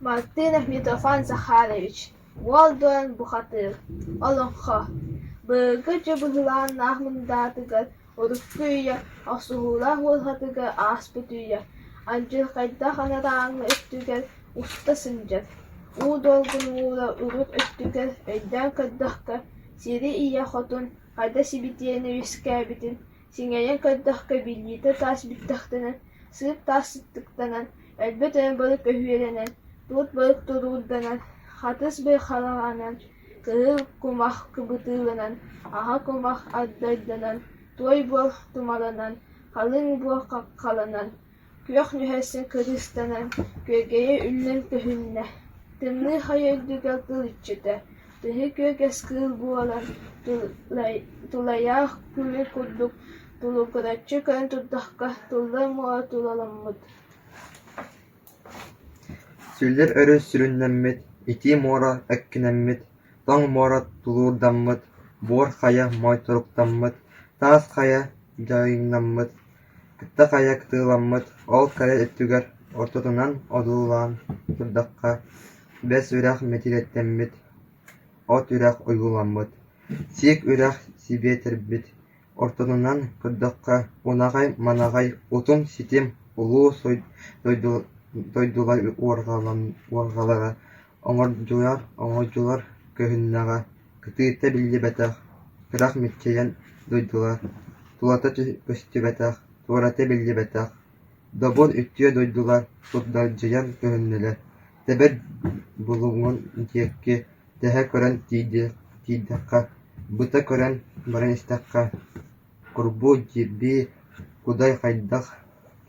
Мартынов Митрофан Захарович, Уол Дуолан бухатыыр, Олоҥхо Былыргы дьыбыһылааннаах мындаатыгар урукку үйэ охсуһуулаах уолҕатыгар ааспыт үйэ алдьархайдаах анарааҥҥы өттүгэр уста сылдьар, уу долгун уура урут өттүгэр өйдөөн көрдөххө, сири ийэ хотун хайда сибитиэнэ үөскээбитин Сиҥэйэн көрдөххө билиитэ таас бүттэхтэнэн, сыып таас сыттыктанан, өлбөт өлөн балык өһүөлэнэн, туут балык туруурданан, хатыс бый хараҕанан, кыһыл кумах кыбытыыланан, аһа кумах ардайданан, туой буор тумаланан, халыҥ буор хаххаланан, күөх нүһэрсин кырыыстанан, күөгэйэ үллэн көһүннэ, тымныы хайа үрдүгэр тыл иччитэ, тыһы күөгэс кыыл буолан, тулайаах күлү курдук тулугураччы көрөн турдахха, туллар муора тулаламмыт Сүллэр өрүс сүрүннэммит, итии муора эккинэммит, тоҥ муора тулуурдаммыт, буор хайа моойторуктаммыт, таас хайа дьайыҥнаммыт, Кытта хайа кытыыламмыт, ол кэрэ өттүгэр ортотунан одуулаан турдахха, бэс үрэх мэтириэттэммит, от үрэх ойууламмыт, сиик үрэх сибиэтэрбит, ортотунан көрдөххө, унаҕай-манаҕай утум-ситим улуу дойдулар уорҕалара оҥордулар оҥордулар көһүннэҕэ, кытыыта биллибэтэх, кырах мүччэйэн дойдулар, тулата көстүбэтэх, туората биллибэтэх, добун үтүө дойдулар сурдалдьыйан көһүннүлэр, тэбэр булуҥун диэки тэһэ көрөн тиийдэххэ, быта көрөн баран истэххэ, курбуу дьирбии кудай хайдах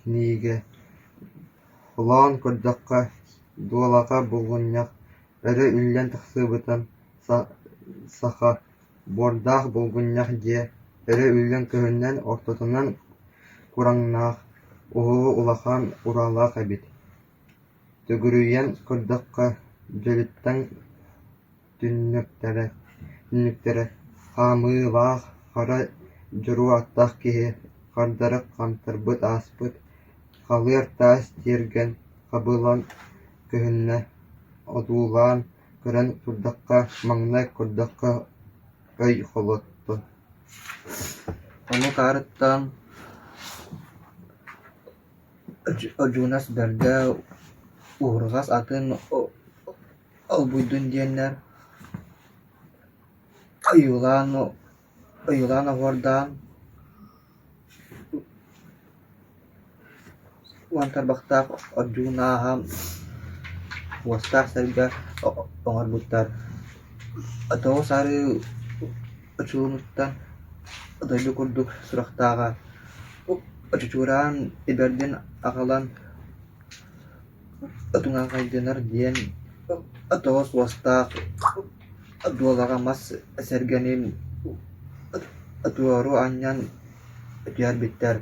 кинигэ Холоон көрдөххө, дуолаҕа булгунньах өрө үллэн тахсыбытын саха буордаах булгунньах дьиэ өрө үллэн көһүнэн ортотунан кураҥнаах, уһулу улахан ураалаах эбит Төгүрүйэн көрдөххө, дьөлүттэн түннүктэрэ хаамыылаах хара дьоруо аттаах киһи хардары хантарбыт ааспыт, халыар таас тиэргэн хабыллан көһүннэ, одуулаан көрөн турдахха, маҥнай көрдөххө өй холоттун Омук аарыттан Одьуунас бэрдэ уһурҕас атын олбуйдун диэннэр ойуулаан ойуулаан оһуордаан уон тарбахтаах одьуун ааһа уостаах сэргэ оҥорбуттар. Тоҕус арыы очуунуттан дойду курдук сурахтааҕа Чучураан ибэрдин аҕалан Туҥаҕайданар диэн тоҕус уостаах дуолаҕа мас сэргэни туору анньан түһэрбиттэр,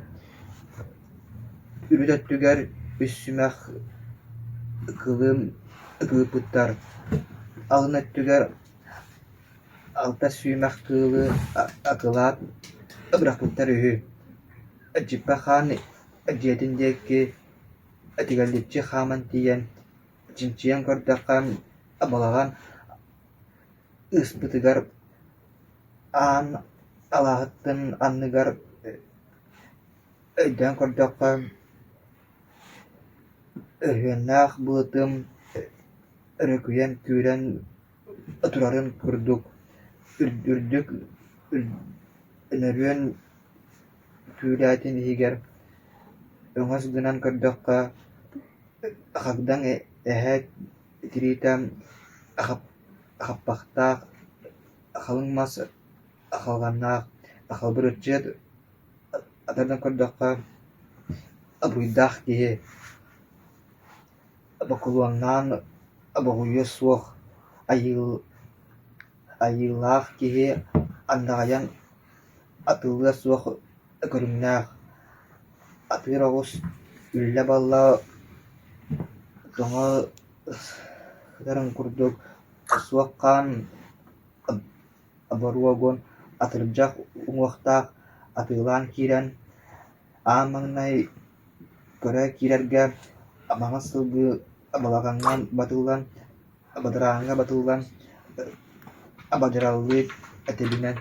үрүт өттүгэр үс сүүмэх кылы ыыппыттар, алын өттүгэр алта сүүмэх кыылы акылаат бырахпыттар үһү. Дьиппэ хаан дьиэтин диэки Тигэлличчи хааман тиийэн, чинчийэн көрдөххө, балаҕан ыыспытыгар аан алааһыттан анныгар өйдөөн көрдөххө, өһүөннээх былытым өрүкүйэн күүрэн турарын курдук үрдүк нөрүөн күүлээтин иһигэр өҥөс гынан көрдөххө, хагдаҥ эһэ тириитэ хаппахтаах, халыҥ мас халҕаннаах, халбарыччы тардан көрдөххө, буруйдаах киһи бокулуоннаан боҕуйуо суох айыылаах киһи андаҕайан атыллыа суох көрүҥнээх, атыыр оҕус үллэ-балла тоҥо сытарын курдук суох хаан боруогун атырдьах уҥуохтаах атыылаан киирэн, аан маҥнай көрө киирэргэ маҥан сылгы. Балаҕаҥҥа батыллан, бадарааҥҥа батыллан, бадьаралыы тэбинэн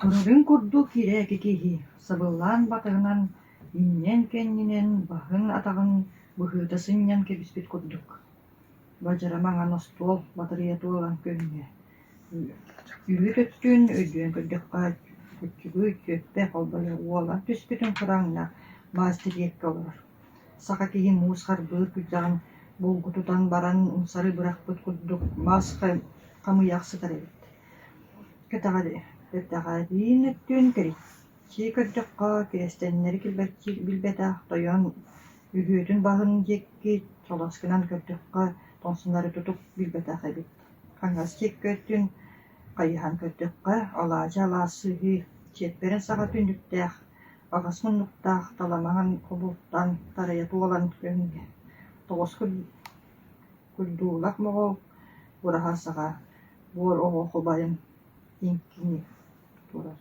Турарын курдук кирээки киһи, сабыллаан батыһынан, иннинэн-кэннинэн баһын-атаҕын быһыыта сынньан кэбиспит курдук Бадьара маҥан остуол батарыйа туолан көһүннэ Үрүт өттүн өйдөөн көрдөххө, куччугуй түөппэ холбойо уолан түспүтүн кураҥнаах маас дириэккэ олорор. Саха киһи муус харбыыр күрдьэҕин булгу тутан баран умсары бырахпыт курдук мас хамыйах сытар эбит. Кэтэҕэриин өттүн кэриччи көрдөххө, кирэстэннэри билбэтэх тойон үһүөтүн баһын диэки чолос гынан көрдөххө, тоҥсунары тутук билбэтэх эбит. Хаҥас диэки өттүн хайыһан көрдөххө, алаадьы алаас сыһыы, чиэппэрин саҕа түннүктээх, аҕыс муннуктаах таламаҥан хобултан тарайа туолан көһүннэ. Тоҕус курдуулах моҕол ураһа саҕа буор оҕо хобайын иҥкини турар.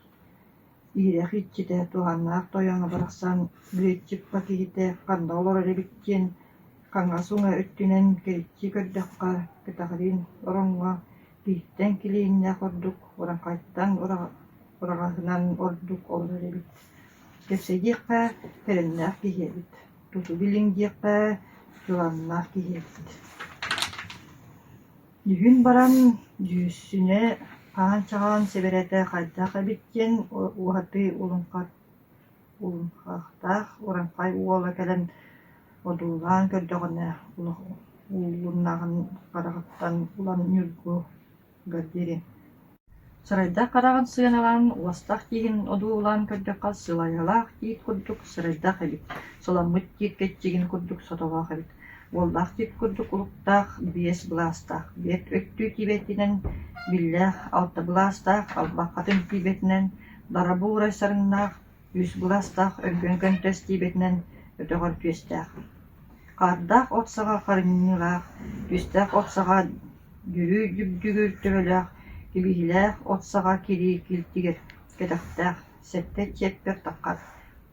Иһирэх иччитэ туһааннаах тойоно барахсан Бүөччүк киһитэ ханна олорор эбит диэн хаҥас уҥа өттүнэн кэриччи көрдөххө, кэтэҕириин ороҥҥо киһиттэн килииннээх ордук, урааҥхайтан ураҕаһынан ордук олорор эбит. Кэпсэтиэххэ кэрэмнээх киһи эбит, туту билиҥ диэххэ дьулааннаах киһи эбит. Дьүһүн баран дьүһүнэ хаан чаҕаан сэбэрэтэ хайдах эбит диэн уһатыы улунхахтаах урааҥхай уола кэлэн одуулаан көрдөҕүнэ уулуннаҕын хараҕыттан ылан Ньургуга диэри Сырайдаах хараҕын сыаналаан, уостаах тииһин одуулаан көрдөххө, сылайалаах тиит курдук сырайдаах эбит, суламмыт тиит кэччигин курдук сотолоох эбит, уоллаах тиит курдук улуктаах, биэс былаастаах, биэт өттүү тиибэтинэн биллээх, алта былаастаах, албаккатын тиибэтинэн, дарабуурай сарыҥнаах, үс былаастаах өлгөн көнтөс тиибэтинэн өтөҕөр түөстээх. Хаардаах от саҕа харынньылаах, түстээх от саҕа Дьүрү дьүбдьүгүр төбөлөөх, кэбиһиилээх от саҕа кирии килтигэр кэтэхтээх, сэттэ чиэппэр таххар,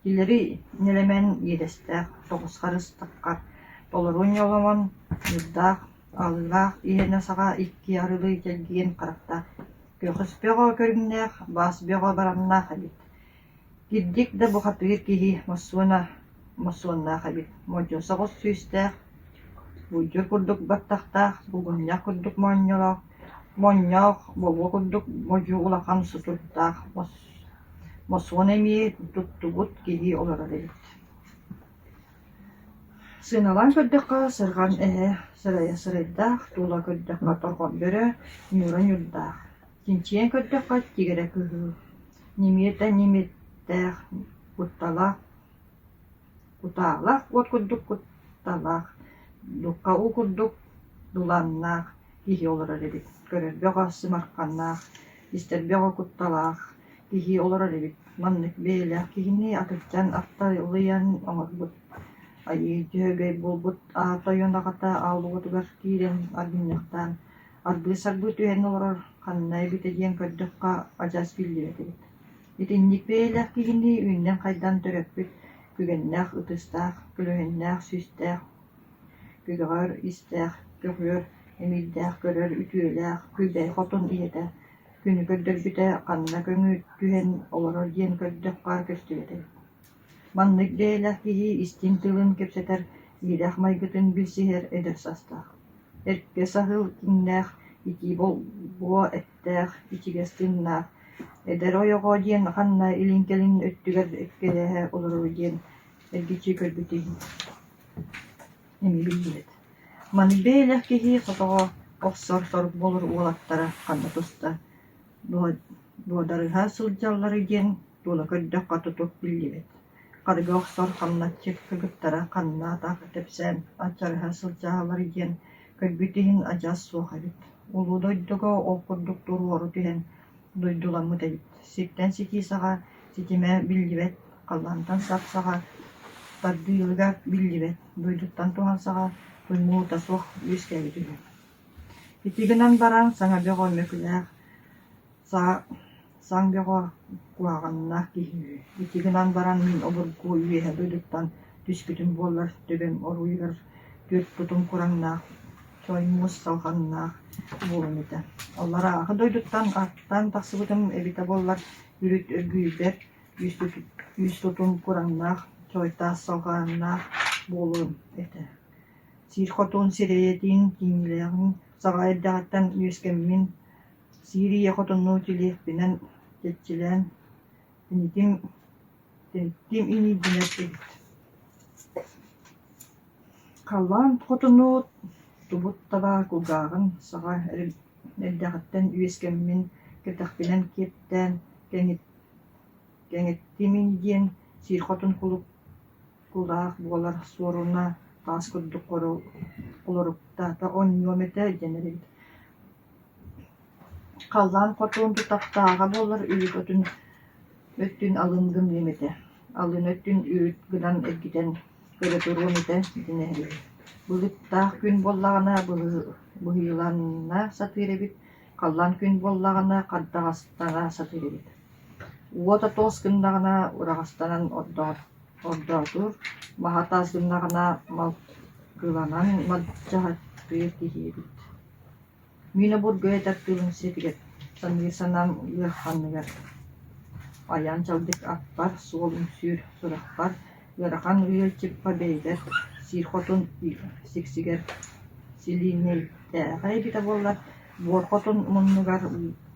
тилэри нэлэмэн иэдэстээх, тоҕус харыс таххар, толору ньоломон ньурдаах, аалыылаах иһэнэ саҕа икки арылы чэлгиэн харахтаах, көҕүс бөҕө көрүҥнээх, баас бөҕө бараннаах эбит Кирдик да бухатыыр киһи мосуона мосуоннаах эбит, модьу соҕус сүүстээх, буйдур курдук баттахтаах, булгунньах курдук моонньолоох, моонньоох, болуо курдук модьу улахан сутуруктаах мосуон эмиэ туттубут киһи олорор эбит. Сыаналаан көрдөххө, сырҕан эһэ сырайа сырайдаах, тула көрдөххө торҕон бөрө, ньуура ньуурдаах. Чинчийэн көрдөххө, тигэрэ кыһыл, ньимиэтэ ньимиэттээх, кутталаах, кутаалаах уот курдук кутталаах, духха уу курдук дулааннаах киһи олорор эбит, көрөр бөҕө сымарханнаах, истэр бөҕө кутталаах киһи олорор эбит. Маннык бэйэлээх киһини атырдьан атталыйан оҥорбут Айыы Дьөһөгөй буолбут аата тойон аҕата аал уотугар киирэн аргынньахтаан Арбыы-сарбыы түһэн олорор ханна эбитэ диэн көрдөххө, адьас биллибэт эбит. Итинник бэйэлээх киһини үүннэн-хайдан төрөппүт күгэннээх ытыстаах, көлөһүннээх сүүстээх, күгэҕэр истээх, көҕүөр эмиийдээх көрөр үтүөлээх Күбэй хотун ийэтэ күнү көрдөрбүтэ ханна көҥү түһэн олорор диэн көрдөххө көстүбэт эбит. Маннык бэйэлээх киһи истиҥ тылын кэпсэтэр, иирэх майгытын билсиһэр эдэр саастаах Эргэ саһыл киҥнээх, итии болбуо эттээх, ичигэс тыыннаах, эдэр ойоҕо диэн ханна илин-кэлин өттүгэр эккирэһэ олорор диэн эргиччи көрбүтүн эмиэ биллибэт. Маннык бэйэлээх киһи хотоҕо охсор сорук буолар уолаттара ханна туста дуодарыһа сылдьалларый диэн туола көрдөххө тутук биллибэт. Харыга охсор хамначчыт кыргыттара ханна атах тэпсэн аччарыһа сылдьаһалларый диэн көрбүт иһин адьас суох эбит. Улуу дойдуга ол курдук туруору түһэн дойдуламмыт эбит. Сиртэн ситии саҕа ситимэ биллибэт, халлаантан сап саҕа тардыылыга биллибэт, дойдуттан туһан саҕа туймуута суох үөскээбит үһү. Ити гынан баран саҥа бөҕө мөкүлээх Саҥ бөҕө куһаҕаннаах киһи үһү, ити гынан баран мин обургу үөһэ дойдуттан Түспүтүм буоллар, төбөм оройугар түөрт тутум кураҥнаах, чой муос салҕаннаах буолуом этэ. Алларааҕы дойдуттан аттаан тахсыбытым эбитэ буоллар, үрүт үргүйбэр үс тутум кураҥнаах, чой таас салҕааннаах буолуом этэ. Сир хотун сирэйэтин киҥнээҕин саҕа эрдэҕиттэн үөскэммин, сиир ийэ хотуннуу тилиэхпинэн чэччилээн, инитин Тим иҥиирдинэр эбит Халлаан хотуну тубут таба кулгааҕын саҕа эрдэҕиттэн үөскэммин кэтэхпинэн киэптээн кэҥэттим ини диэн сир хотун кулаах буолар суоруна таас курдук холоруктата оонньуом этэ диэн эбит. Халлаан хотун тутахтааҕа буоллар үрүт өттүн алын гыныам этэ, алын өттүн үрүт гынан эргитэн көрө туруом этэ дэнэр үһү. Былыттаах күн буоллаҕына быһыылана сатыыр эбит, халлаан күн буоллаҕына хардаҕастана сатыыр эбит. Уота туос гыннаҕына ураҕастанан ордоотуур, маһа таас гыннаҕына малгыланан мадьаһаттыыр киһи эбит. Мин обургу этэр тылым сиригэр, саныыр санаам ыараханыгар, айаан чалдык аппар, суол үҥсүүр сурахпар, ыарахан ыалдьыппа бэйбэр, сир хотун сиксигэр силиинэйдээҕэ эбитэ буоллар, буор хотун муннугар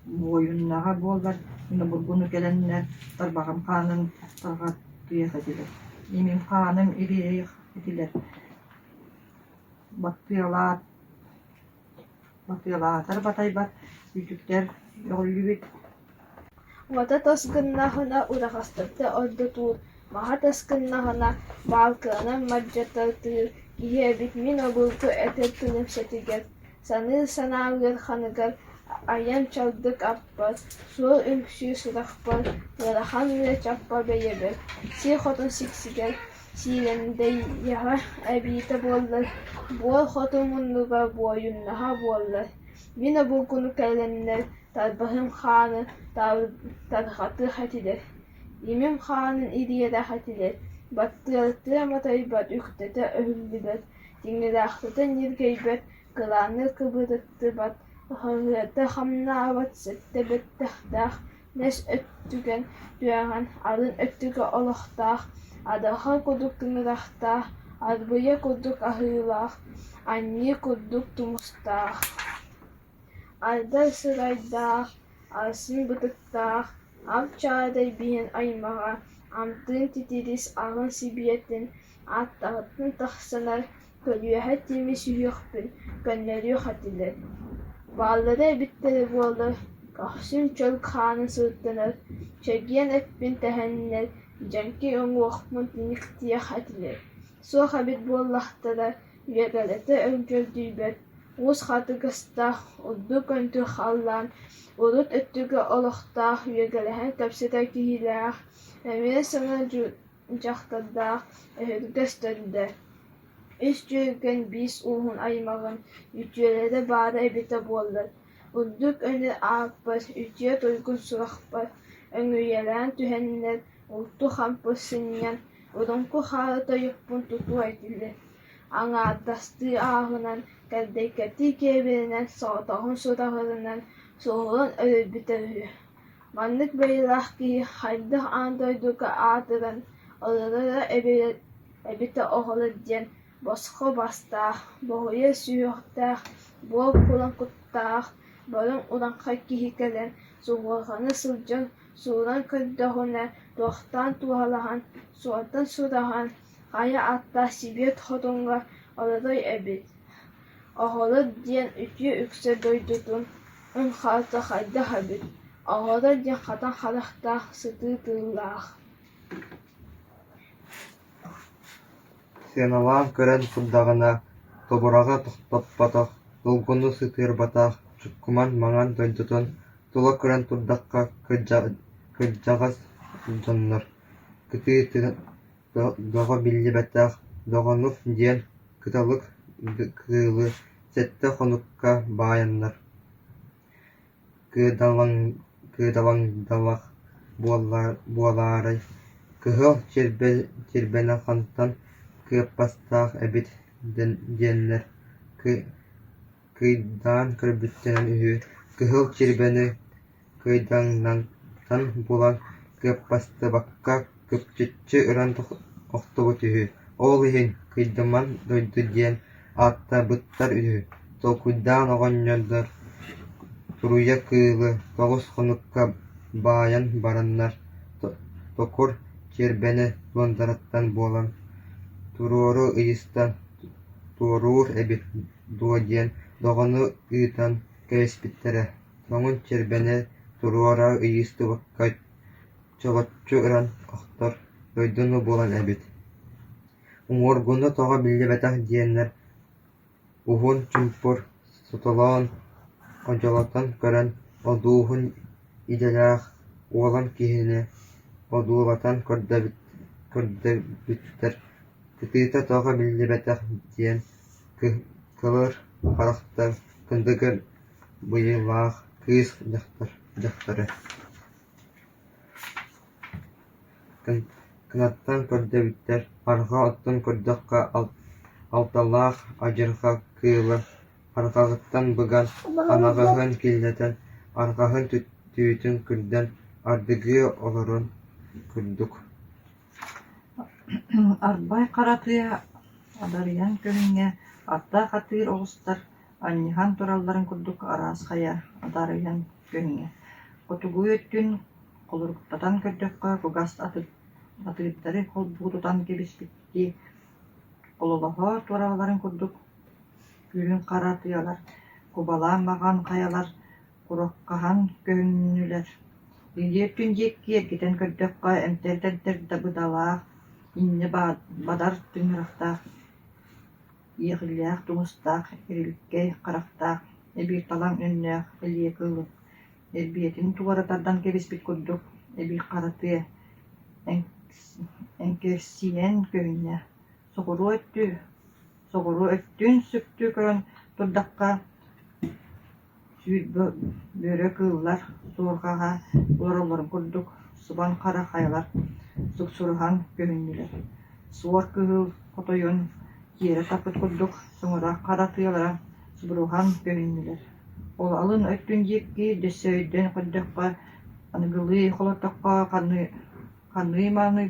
буойуннаҕа буоллар, мин обургуну кэлэннэр тарбаҕым хаанын тарҕатыах этилэр, имим хааным ириэриэх этилэр, баттыалаат Батыалаатар батайбат, үтүктэр өҕүллүбүт Уота тос гыннаҕына ураҕастарда ордотуур, маһа тас гыннаҕына баалкыланан мадьататыыр киһи эбит мин обургу этэр тылым сэтигэр, саныыр санаам ыараханыгар айан чалдык аппар, суол үҥсүү сурахпар, ыарахан үлэ чаппа бэйэбэр, сир хотун сиксигэр Сиилэндэйэҕэ эбиитэ буоллар, буор хоту муннуга буойуннаһа буоллар, мин обургуну кэлэннэр тарбаһым хааны тарҕатыах этилэр, имим хаанын ириэрэх этилэр, баттыартыа матайбат, үктэтэ өһүллүбэт, тиҥилэхтэтэ ньиргийбэт, кылаанныы кыбырыттыбат, хаһыата хамнаабат сэттэ бэттэхтээх Нэс өттүгэн түөҕэн, арын өттүгэ олохтоох, адаарха курдук тыҥырахтаах, арбыйа курдук аһыылаах, анньыы курдук тумустаах, ардар сырайдаах, арсын бытыктаах, ап чаадай биһин аймаҕа, амтыын титирис аҕын сибиэтин ааттаҕыттан тахсанар көлүөһэ тимир сүһүөхпүн көннөрүөх этилэр, бааллара эбиттэрэ буоллар, көхсүм чөл хаанын сырдатар, чэгиэн эппин тэһэннэр, дьэҥкир уҥуохпун тиниктиэх этилэр, суох эбит буоллахтара, үөгэлэтэ өҥчөрдүйбэт, уус хатыгастаах, урдук өнтү халлаан, урут өттүгэ олохтоох үөгэлэһэн кэпсэтэр киһилээх, эмиэ саҥа дьахтардаах өһүргэс төрдө, үс дьүөргэн биис ууһун аймаҕын үтүөлэрэ баара эбитэ буоллар, үрдүк өнөр ааппар, үтүө туйгун сурахпар өҥүйэлээн түһэннэр, улту-хампы сынньан, урукку хаары тойукпун тутуо этилэр, аҥаардастыы ааҕынан, кэлтэйкэтии киэбиринэн, соҕотоҕун сураҕырынан суоһуран өлөрбүтэ үһү. Маннык бэйэлээх киһи хайдах аан дойдуга аатыран олороро эбитэ оҕолор диэн босхо бастаах, боһуйар сүһүөхтээх, буор кулан куттаах, бороҥ урааҥхай киһи кэлэн суоһурҕана сылдьан сууран көрдөҕүнэ туохтаан туоһалаһан, суортан сураһан, хайа ааттаах Сибиэт хотуҥҥа олорор эбит Оҕолор диэн үтүө үксэ дойдутун хаата хайдах эбит, оҕолор диэн хатан харахтаах, сытыы тыллаах Сыаналаан көрөн турдаҕына, тобураҕы тохтоппотох, долгуну сытыарбатах чуккуман маҥан дойдутун тула көрөн турдахха кырдьаҕас дьоннор кытыытын Доҕо биллибэтэх Доҕонук диэн кыталык кыылы сэттэ хонукка баайаннар кыдалаҥдалах буолаарай, кыһыл чирбэнэ хантан кыаппастаах эбит диэннэр кыйдаан көрбүттэрэ үһү, кыһыл чирбэни кыйдаҥнатан булан кыаппастыбакка кыпчыччы ыран охтубут үһү, ол иһин Кыйдаман дойду диэн ааттаабыттар үһү, толкуйдаан оҕонньордор туруйа кыылы 9 хонукка баайан бараннар токур чиэрбэни туондараттан буолан туруору ыйыстан туоруур эбит дуо диэн доҕону ыытан кэбиспиттэрэ, тоҥун чиэрбэни туруора ыйыстыбакка чолоччу ыран охтор дойдуну булан эбит. Уҥуоргуну тоҕо биллибэтэх диэннэр уһун чуумпур сотолоон одьолотон көрөн одууһун идэлээх уолан киһини одуулатан көрдөбүттэр, кытыыта тоҕо биллибэтэх диэн кылыр харахтар кындыгыр быйылаах кыыс дьахтары Кынаттан көрдөбүттэр, арҕаа оттон көрдөххө алталаах адьырҕа кыыла арҕаҕыттан быган, анаҕаһын киллэтэн, арҕаһын түүтүн күрдьэн ардыгыы олорон курдук Арбай хара тыа адарыйан көһүҥҥэ аттаах атыыр оҕустар анньыһан туралларын курдук араас хайа адарыйан көһүҥҥэ Хотугу өттүн холоруктатан көрдөххө, кугас атыырдары холбуу тутан кэбиспиттии хололоһо туралларын курдук күлүн хара тыалар, кубалаан маҕан хайалар куруххаһан көһүннүлэр. Илии өттүн диэки эргитэн көрдөххө, эмтэрдэр быдалаах, инньэ бадар тыҥырахтаах Иэҕиллээх тумустаах, эрилкэй харахтаах, эбии талаҥ өҥнөөх элиэ кыылын эрбиэтин туора тардан кэбиспит курдук, эбии хара тыа эҥкэрсийэн көһүннэ. Соҕуруу соҕуруу өттүн сүктүү көрөн турдахха, Сүүрбэ бөрө кыыллар суорҕаҕа олороллорун курдук субан хара хайалар суксуруһан көһүннүлэр, суор кыһыл хотойун тиэрэ таппыт курдук соҥура хара тыалара субуруһан көһүннүлэр. Ол алын өттүн диэки өссө өйдөөн көрдөххө, аныгылыы холотоххо ханыы-мааны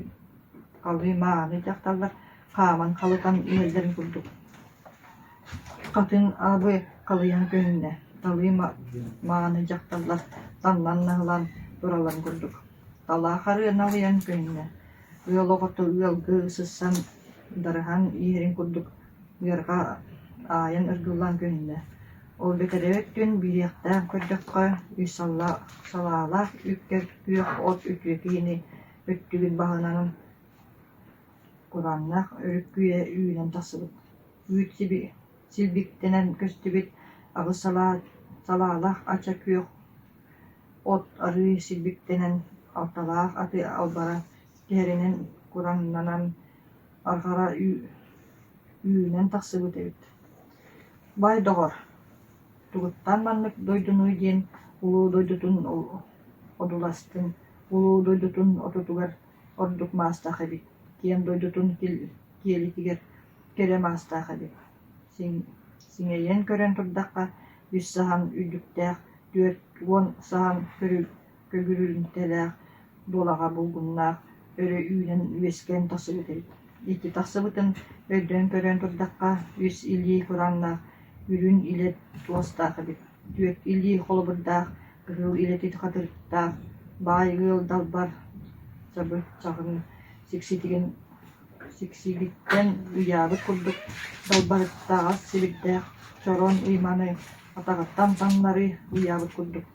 халыы-мааны дьахталлар хааман халытан иһэллэрин курдук Хатыҥ аабы халыйан көһүннэ, талыы мааны дьахталлар таҥнан наһылаан туралларын курдук, талаах арыы налыйан көһүннэ, ыал оҕото ыалгыы сыссан дарыһан иһэрин курдук ыарҕа аайан ыргыллан көһүннэ. Ол бэтэрээ өттүн биһиэхтээх көрдөххө, үс салаалаах үккэ күөх от үтүө киһини өттүгүн баһынан кураанах өрүкүйэ үүнэн тахсыбыт Үүт силбиктэнэн көстүбүт аҕыс салаалаах ача күөх от арыы силбиктэнэн алталаах аты албара түһэринэн кураҥнанан арҕара үүнэн тахсыбыт эбит. Бай доҕор, тугуттан маннык дойдунуй диэн улуу дойдутун одуластын, улуу дойдутун отутугар ордук маастаах эбит, киэҥ дойдутун киэлитигэр кэрэ маастаах эбит Сиҥэйэн көрөн турдахха, үс саһаан үрдүктээх, 40 саһаан көгүрүмтэлээх, дуолаҕа булгуннаах өрө үүнэн үөскээн тахсыбыт эбит. Ити тахсыбытын өйдөөн көрөн турдахха, үс илии курааннаах, үрүҥ илэ туостаах эбит, түөрт илии холобурдаах, кыһыл илэтит хатырыктаах, баай ыал далбар чабычаҕын сикситигин Сиксигиттэн ыйаабыт курдук далбарыттаҕас сибирдээх чороон ыйманы атаҕыттан таҥнары ыйаабыт курдук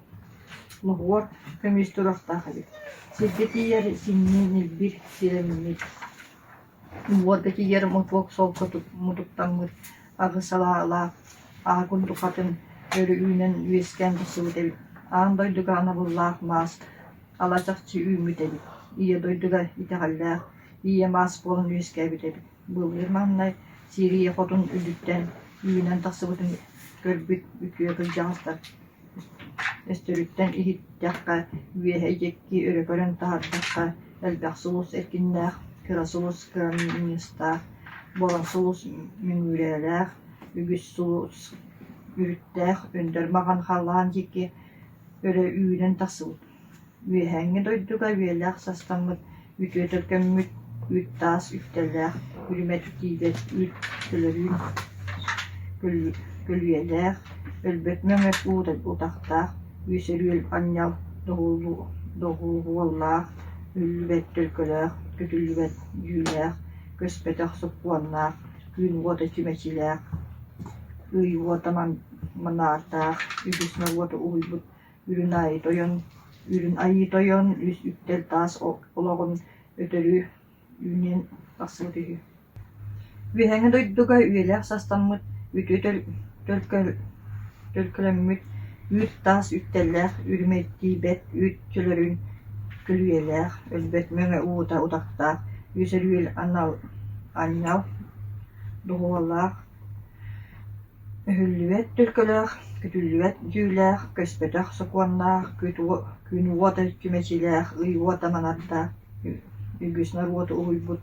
моһуор көмүс туруохтаах эбит. Сиргэ тиийэр синньи ньилбир сирэммит, уорга тиийэр мотуок солко мутуктаммыт аҕыс салаалаах аа курдук хатын өрө үүнэн үөскээн тахсыбыт эбит. Аан дойдуга анабыллаах маас ала чахчы үүммүт эбит. Ийэ дойдуга итэҕэллээх ийэ маас буолан үөскээбит эбит. Былыр маҥнай Сирия хотун үрдүттэн үүнэн тахсыбытын көрбүт үтүө кырдьаҕастар өстөрүттэн иһиттэххэ, үөһэ диэки өрө көрөн таһырдахха элбэх сулус эркиннээх, кыра сулус кырамньыстаах, Буолан сулус мөҥүрэлээх, үгүс сулус үрүттээх өндөл маҥан халлаан диэки өрө үүнэн тахсыбыт. Үөһээҥҥи дойдуга үйэлээх састаммыт, үтүө төлкөммүт, үүт таас үктэллээх, үрүмэт тиийбэт үүт төлөрүүн көлүйэлээх, өлбөт мөҥөт утахтаах, үс өрүөл анньал доҕуһуоллаах, үллүбэт төлкөлөөх, көтүллүбэт дьүүлээх, көспөтөх сокуоннаах, күн уота чүмэчилээх, ый уота манаардаах, үгүс норуоту уһуйбут Үрүн Айыы Тойон, Үрүн Айыы Тойон үс үктэл таас олоҕун өтөрү үүнэн тахсыбыт үһү. Үөһээҥҥи дойдуга үйэлээх састаммыт, үтүө төлкөлөммүт, үүт таас үктэллээх, үрүмэттийбэт үүт төлөрүн көлүйэлээх, өлбөт мэҥэ уута утахтаах, үс өрүөл анньал дуһуолаах, Өһүллүбэт төлкөлөөх, көтүллүбэт дьүүлээх, көспөтөх сокуоннаах, күн уота чүмэчилээх, ый уота манардаах, үгүс норуоту уһуйбут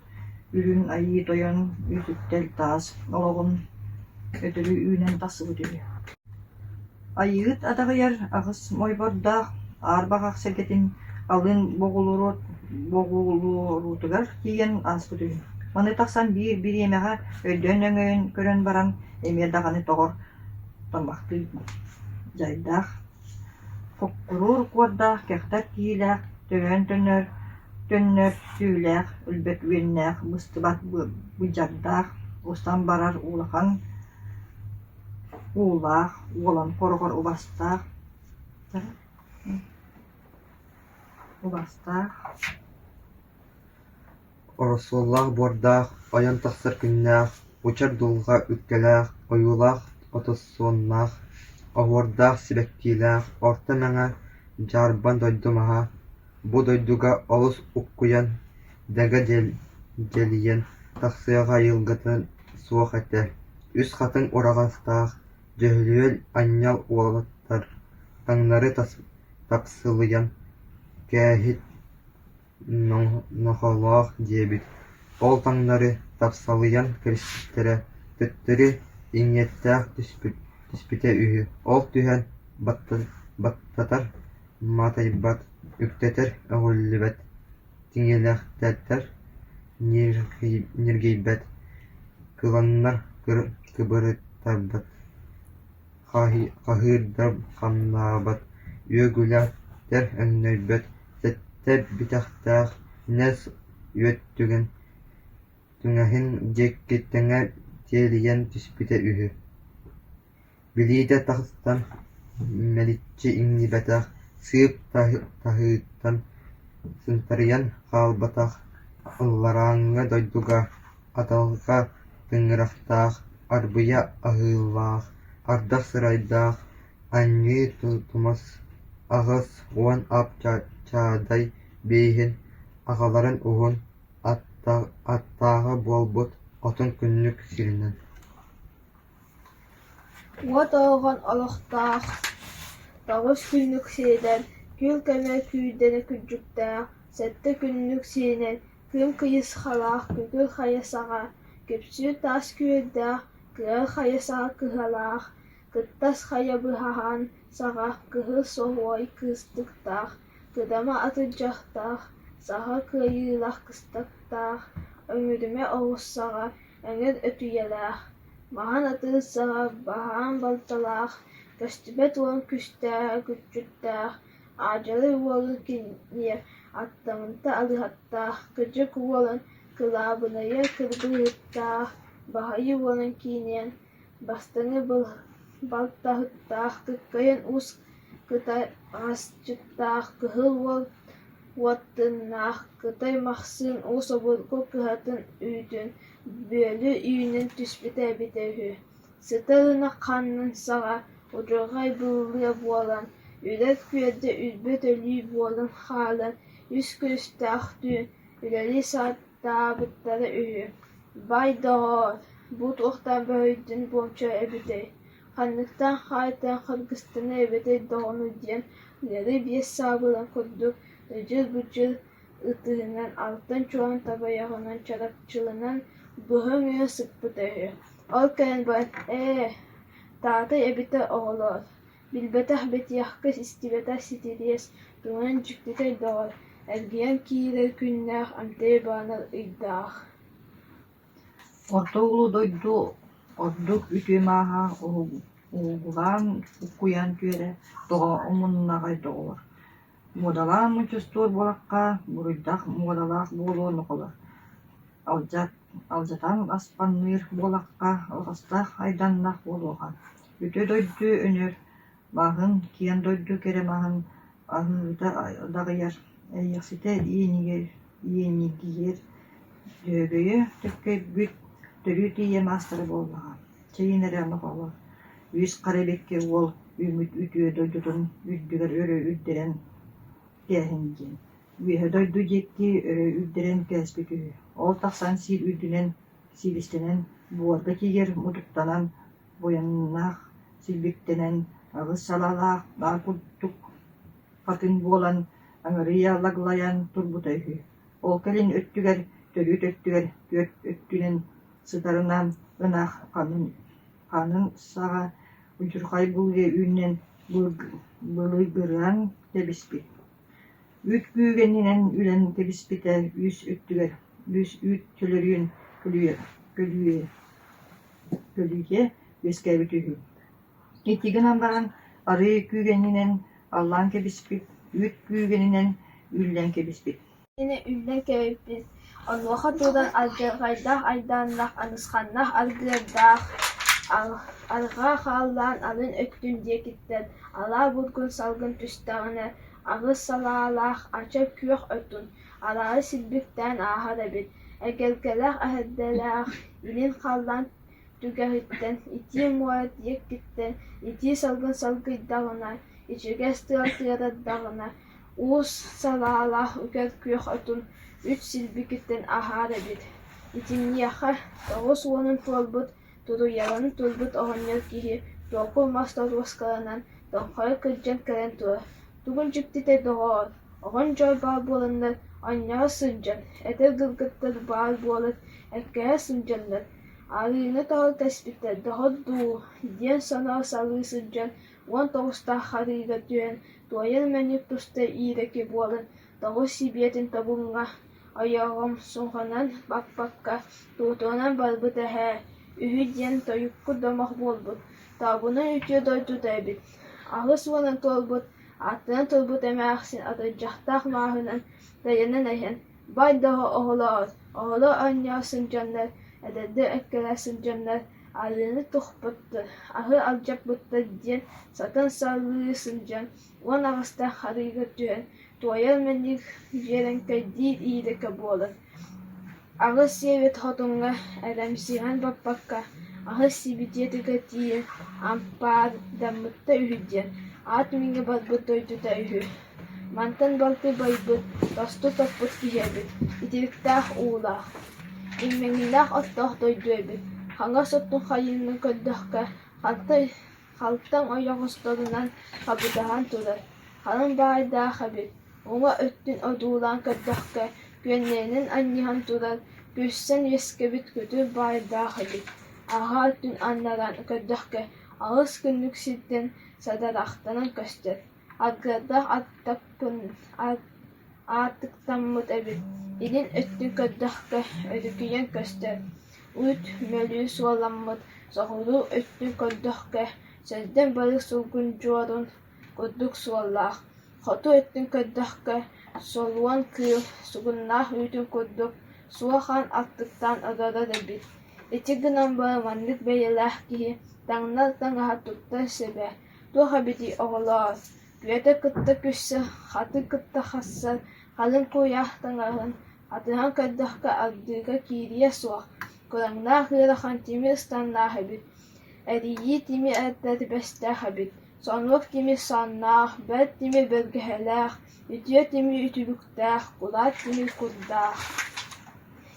Үрүҥ Айыы Тойон үтүктэл таас олоҕун өтөрү үүнэн тахсыбыт үһү. Айыыһыт адаҕыйар аҕыс мойбордоох аар баҕах сэргэтин алын боҕулуоруутугар тиийэн ааспыт үһү. Маны тахсан биир бириэмэҕэ өйдөөн өҥөйөн көрөн баран эмиэ даҕаны тоҕор таммахтыы дьайдаах, хоккуруур куордаах, кэхтэр киһилээх, төрөөн төннөр, төннөр түүлээх, өлбөт үөннээх, быстыбат быдьардаах, устан барар улахан уулаах, уолан хороҕор убастаах, убастаах Ороссуоллаах буордаах, ойон тахсар күннээх, учар дулҕа үккэлээх, ойуулаах отоссуоннаах, оһуордаах сибэккилээх, орто мэҥэ дьаарбаҥ дойду маһа, бу дойдуга олус уккуйан, дэгэ дьэлийэн тахсыаҕа айылгыта суох этэ, үс хатыҥ ураҕастаах, дьөһүөл анньал уолаттар таҥнары тапсылыйан, кээһит нохолоох диэбит, ол таҥнары тапсалыйан кэбиспиттэрэ, төттөрү иҥиэттээх түспүтэ үһү, ол түһэн баттатар матайбат, үктэтэр өҕүллүбэт, тиҥилэхтэтэр ньиргийбэт, кыланнар кыбырыттарбат, хаһыырдар хамнаабат, үөгүлэтэр өҥнөйбөт, сэттэ битэхтээх нэс үөт түгэһин диэки тэҥэ тиэлийэн түспүтэ үһү Билиитэ тахсан мэличчи иҥнибэтэх, сыып таһыттан сынтарыйан хаалбатах, алларааҥҥы дойдуга аталҕа тыҥырахтаах, арбыйа аһыылаах, ардах сырайдаах, анньыы тумас 80 ап чаадай бииһин аҕаларын уһун аттааҕа буолбут отун күннүк сиринэн Уот оһоҕун олохтоох, тоҕус күннүк сиринэн, күл көмө күүрдэнэ күрдьүктээх, сэттэ күннүк сиринэн, күн кыйысхалаах күкүр хайа саҕа, күпсүүр таас күөрдээх, кыар хайа саҕа кыһалаах, кыттас хайа быһаҕан саҕа кыһыл соһуой кыыстыктаах, кыдама атырдьахтаах, саха кыайыылаах кыстыктаах, өҥүрүмэ оҕус саҕа эҥэр өтүйэлээх, маһын атыыр саҕа баһаам балталаах, көстүбэт уон күстээх күччүттээх, Аадьалай уолун киниэ аттаммыта алыһаттаах, кыдьык уолун кылаабынайа кырбыһыттаах, баһыйыы уолун кииниэн бастыҥы балтаһыттаах, кыккайан уус кытаҕасчыттаах, кыһыл уол уоттуннаах, Кытай Махсыын уус обургу кыһатын үүтүн бүөлүү үүнэн түспүтэ эбитэ үһү, сытар ынах ханнын саҕа удьурҕай быыллыа буолан, үрэр күөрдэ үрбэт өлүү буолан хаалан, үс күрүстээх түүн үлэлии сатаабыттара үһү: «Бай, доҕоор, бу туохтаах бөһүйдүн буомча эбитэй, ханныктаах хаайтан харгыстанар эбитэй доҕону» диэн ыарыы биэс саабылын курдук ыдьыр-быдьыр ытыһынан алтан чуорун табайаҕынан чарапчыланан Быһа үҥүө сыппыта үһү, ол кэлэн баран «Ээ, таатай эбитэ оҕолоор, билбэтэх бэтиэхкэ истибэтэх ситириэс туһунан дьиктитэй доҕор, эргийэн киирэр күннээх, эмтэйэ баанар ыйдаах» Орто улуу дойду ордук үтүө мааһа уһугулаан уккуйан түөрэ тоҕо умуннаҕай доҕоор, муодалаан мунчустуур буолахха, буруйдаах муодалаах буолуо нохолор, алдьатан аспанныыр буолахха, алҕастаах айдааннаах буолуоҕа, үтүө дойду өнөр маһын, киэҥ дойду кэрэ маһын аһыыта даҕыйар, эйиэхситэ иэнигийэр Дьөһөгөйө төккөйбүт төрүү тиийэ маастара буоллаҕа, чэйин эрэ нохолор, үс хара эбэккэ уол үүммүт үтүө дойдутун үрдүгэр өрө үрдэрэн кээһин диэн, үөһэ дойду диэки өрө үрдэрэн кээспит үһү, ол тахсан сир үрдүнэн силистэнэн, буорга тиийэр мутуктанан, буйаннаах силбиктэнэн, аҕыс салаалаах баар курдук хатыҥ буолан аҥырыйа лаглайан турбута үһү. Ол кэлин өттүгэр, төрүт өттүгэр түөрт өттүнэн сытарынан ынах ханын саҕа удьурхай быылга үүнэн былыгыран кэбиспит. Үүт күүгэнинэн үрэн кэбиспитэ үс өттүгэр үс үүт төлөрүөн көлүйэ үөскээбит үһү. Ити гынан баран арыы күүгэнинэн аллаан кэбиспит, үүт күүгэнинэн үллэн кэбиспит. Итини үллэн кэбиспит, онуоха туран алдьархайдаах айдааннаах, анысханнаах аргыардаах арҕаа хааллаан алын өттүн диэкиттэн алаа бургун салгын түстэҕинэ, аҕыс салаалаах ача күөх отун араары силбиктээн ааһар эбит, эгэлгэлээх эһэрдэлээх илин халлаан түгэҕиттэн, итии муора диэкиттэн итии салгын салгыйдаҕына, ичигэс тыал тыарадаҕына, уус салаалаах үкэр күөх отун үт силбикиттэн аһаар эбит. Итиниэхэ 90-ун туолбут, туруйалана турбут оҕонньор киһи туокур мас торуоскаланан тоҥхойо кырдьан кэлэн турар: «Тугун дьиктитэй доҕоор, оҕон дьол баар буоланнар оонньоһо сылдьан, эдэр кыргыттар баар буолан эккэһэ сылдьаннар, арыыны тоҕо кэспиттэр доҕор дуу» диэн соноо салыы сылдьан 19-таах харыыга түһэн туойар мэник туста иирэки буолан тоҕус сибиэтин тобуҥҥа ойоҕомсуҕанан баппакка туутунан барбыт эһээ үһү диэн тойукку домох буолбут, Тообунай үтүө дойдута эбит, 80-ун туолбут, ааттанан турбут эмээхсин атырдьахтаах мааһынан тайанан иһэн «Бай доҕо оҕолоор, оҕолор оонньоо сылдьаннар, эдэрдэр эккэлээх сылдьаннар арыыны тухпуттар, аһы алдьаппыттар» диэн сатан салыы сылдьан 18-таах харыыга түһэн туойар мэник дьиэрэҥкэйдиир иирэкэ буолан, аҕыс сиэбит хотуҥҥа эрэмсиһэн баппакка, аһыс сибитиэтигэр тиийэн ампаардаммыта үһү диэн, аат миҥэ барбыт дойдута үһү. Мантан балты байбыт, тосту топпут киһи эбит, итириктээх уулаах, иммэҥнээх оттоох дойду эбит, хаҥас өттүн хайыҥҥа көрдөххө, хантай халтаҥ ойоҕосторунан хабытаһан турар, халыҥ баайдаах эбит, уҥа өттүн одуулаан көрдөххө, күөннэринэн анньыһан турар, күрсэн үөскэбит күтүр баайдаах эбит, арҕаа өттүн аннаран көрдөххө, аҕыс күннүк сиртэн садарахтанан көстөр, аргыардаах аартыктаммыт эбит, илин өттүн көрдөххө, өрүкүйэн көстөр, үүт мөлүү суоламмыт, соҕуруу өттүн көрдөххө, сэрдэн барык сылгын дьуорун курдук суоллаах, хоту өттүн көрдөххө, солуон кыыл сугуннаах үүтүн курдук суо хаан аттыктаан олорор эбит. Ити гынан баран маннык бэйэлээх киһи таҥнар таҥаһа туттар сэбэ, туох эбитий оҕолоор, күөтэ кытта күссе, хаты кытта хассан, халыҥ куйаах таҥаһын хатыһан көрдөххө ардыыга киириэ суох, кураҥнаах ыарахан тимир станнаах эбит, эрийии тимир этэрбэстээх эбит, сонуок тимир сонноох, бэрт тимир бэргэһэлээх, үтүө тимир үтүлүктээх, кулаат тимир курдаах.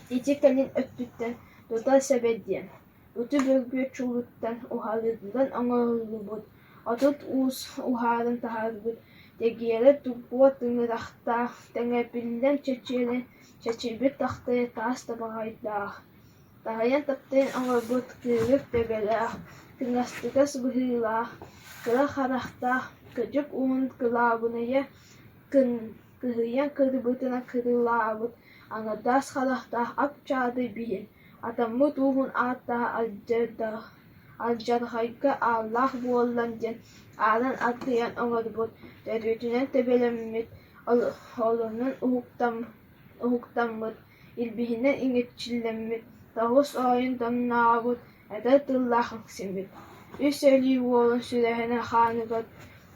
Ити кэлин өттүттэн тутар сэбэ диэн, Ыты бөргүө чуулуттан уһаарыллан оҥоһуллубут, 30 уус уһааран таһаарбыт, тэгиэрэ тугуо тыҥырахтаах, тэҥэпиллэн чэчирбит тахтайа таас табаҕайдаах. Таһыйан-таптайан оҥорбут кыырык төбөлөөх, кыҥастыгас быһыылаах, кыра харахтаах, кыдьык уһун кылаабынайа кыһыйан кырбытынан кырылаабыт аҥардас харахтаах ап-чаады биһи, атаммыт ууһун ааттаһа алдьархайга ааллаах буоллан диэн аалан аргыйан оҥорбут, төрүөтүнэн төбөлөммүт, олонун уһуктаммыт, илбиһинэн иҥиччилэммит, тоҕус оройун тамнаабыт, этэр тыллаах үҥсүммүт, үс өлүү уолун сүрэҕинэн хааныгар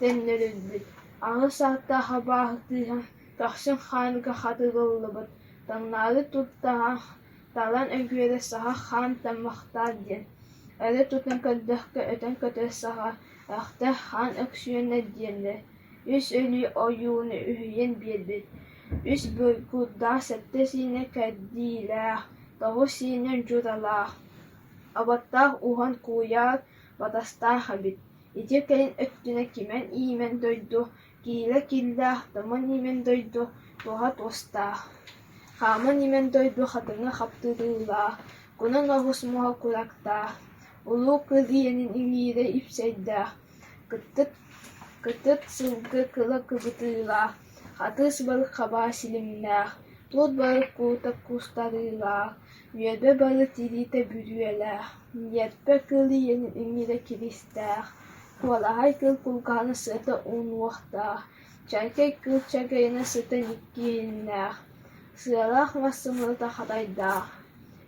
төннөрүлбүт, аҕыс ааттаах абааһы кыыһа көхсүн хааныга хатырыллыбыт, таҥнары туртаһа талан үгүөрэ саха хаан таммахтаах диэн, өрө тутан көрдөххө өтөн көтөр саха, өхтөөх хаан өксүөнэ диэннэр, үс өлүү ойууну үһүйэн биэрбит, үс буйгурдаах сэттэ сиинэ кэрдиилээх, тоҕус сиинэ дьуралаах, абаттаах уһан куйаар батастаах эбит. Ити кэлин өттүнэ кимэн-иимэн дойду, киилэ кииллээх, тыман-имэн дойду туоһа туостаах, хааман-имэн дойду хатыҥа хаптырыылаах, кунан оҕус муоһа курактаах, улуу кыр иэнин иҥиирэ ипсэйдээх, кыттык, кытыт сылгы кыла кыбытыылаах, хатыыс балык хабаа силимнээх, туут балык куута кустарыылаах, үөдэ балык тириитэ бүрүөлээх, ньиэрпэ кыл иэнин иҥиирэ киристээх, куолаһай кыл кулгаана сыата уҥуохтаах, чэркэй кыл чэгэйинэ сыта ньиккииннээх, сыалаах мас сымыыта хатайдаах,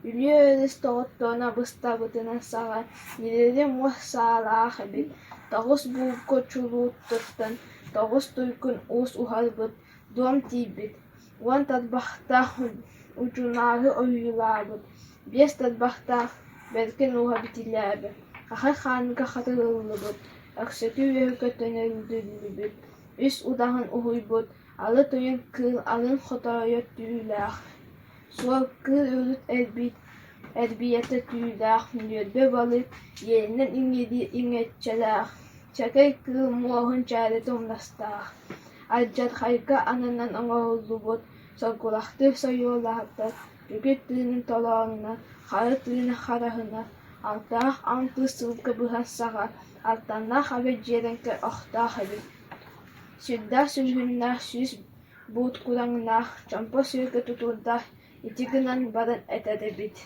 Бүлүү өрүс тоҕоттоно быстабытынан саҕа ньирэри муос саалаах эбит, тоҕус булку чулууттан тоҕус туйгун уус уһарбыт, дуом тиийбит, уон тарбахтаах удьунааһы ойуулаабыт, биэс тарбахтаах бэркин ууһа битилээбит, хахай хааныга хатырыллыбыт, өксөкү үөһүкэ төнүллүбүт, үс удаҕан уһуйбут, алы тойон кыыл алын хотоойо түүлээх, Суол кыыл үрүт эрбийэтэ түүлээх, ньүөлбэ балык иэнинэн иҥиир иҥэччэлээх, чэкэй кыыл муоһун чээрэтэ умнастаах, алдьархайга ананан оҥоһуллубут соргулахтыы сойуолаһыттар түгүт тыынын толоонунан, хара тыына хараһына, алтаах аҥ сылгы быһан саҕа, алтаннаах эбэ дьиэрэҥкэй охтоох эбит, сүрдээх сүлүһүннээх сүүс буут кураҥнаах, чомпо сүөгэ тутуурдаах ити гынан баран этэр эбит.